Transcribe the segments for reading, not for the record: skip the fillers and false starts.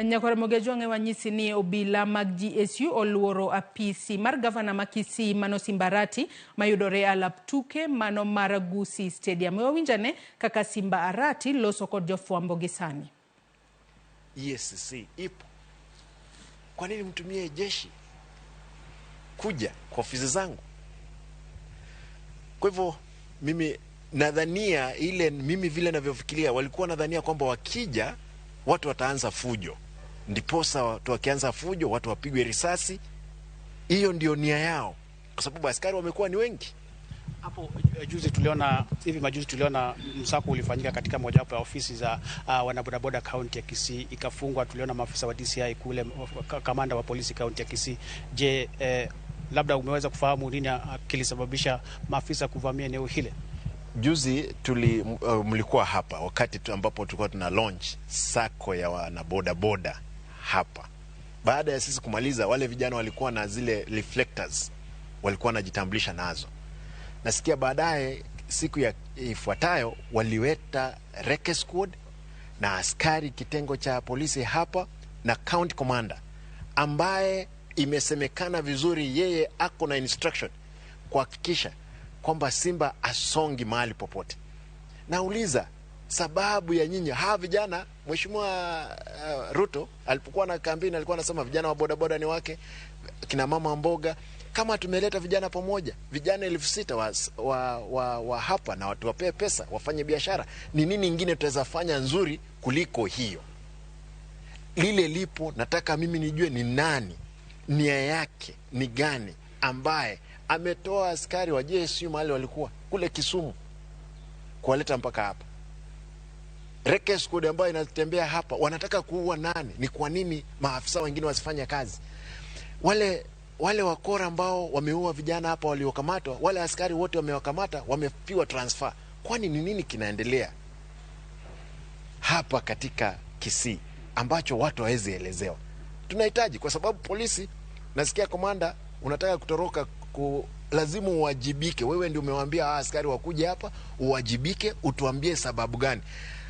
Nyakwar Mogejwang'e wanyisi ni obila mag GSU oluoro apisi mar gavana ma Kisii mano Simba Arati mayudore alap tuke mano mar Gusii Stadium. Wawinjane kaka Simba Arati loso kod jofwambo gi sani. EACC ipo. Kwa nini mtumie jeshi kuja kwa ofisi zangu? Kwa hivyo mimi nadhania ile, mimi vile navyofikiria, walikuwa nadhania kwamba wakija watu wataanza fujo, ndiposa watu wakianza fujo watu wapigwe risasi. Hiyo ndio nia yao, kwa sababu askari wamekuwa ni wengi. Hapo juzi tuliona, hivi majuzi tuliona msako ulifanyika katika mojawapo ya ofisi za wanabodaboda kaunti ya Kisii ikafungwa. Tuliona maafisa wa DCI kule, kamanda wa polisi kaunti ya Kisii. Je, labda umeweza kufahamu nini kilisababisha maafisa kuvamia eneo hile? Juzi mlikuwa hapa wakati ambapo tulikuwa tuna launch sacco ya wanabodaboda hapa. Baada ya sisi kumaliza, wale vijana walikuwa na zile reflectors, walikuwa wanajitambulisha nazo. Nasikia baadaye siku ya ifuatayo waliweta Recce squad na askari kitengo cha polisi hapa na county commander ambaye imesemekana vizuri yeye ako na instruction kuhakikisha kwamba Simba asongi mahali popote. Nauliza sababu ya nyinyi hawa vijana. Mheshimiwa Ruto alipokuwa na kampeni alikuwa anasema vijana wa bodaboda ni wake, kina mama mboga. Kama tumeleta vijana pamoja, vijana 6,000 wa hapa na watu wapee pesa wafanye biashara, ni nini ingine tutaweza fanya nzuri kuliko hiyo? Lile lipo, nataka mimi nijue ni nani, nia yake ni gani, ambaye ametoa askari wa JSU mahali walikuwa kule Kisumu kuwaleta mpaka hapa. Recce squad ambayo inatembea hapa wanataka kuua nani? Ni kwa nini maafisa wengine wasifanye kazi? Wale wakora ambao wameua vijana hapa waliokamatwa, wale askari wote wamewakamata, wamepiwa transfer. Kwani ni nini kinaendelea hapa katika Kisii ambacho watu hawezi elezewa? Tunahitaji, kwa sababu polisi, nasikia komanda unataka kutoroka, lazima uwajibike. Wewe ndio umewaambia askari wakuje hapa, uwajibike, utuambie sababu gani.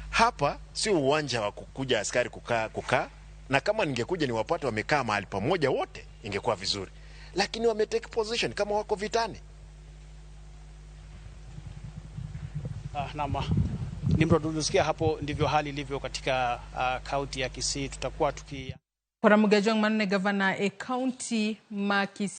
Hapa sio uwanja wa kukuja askari kukaa, na kama ningekuja niwapate wamekaa mahali pamoja wote ingekuwa vizuri, lakini wame take position kama wako vitani. Naam, Nimrod, ulisikia hapo, ndivyo hali ilivyo katika kaunti ya Kisii. Tutakuwa tuki Kora Mugejwang' manne gavana e kaunti ma Kisii.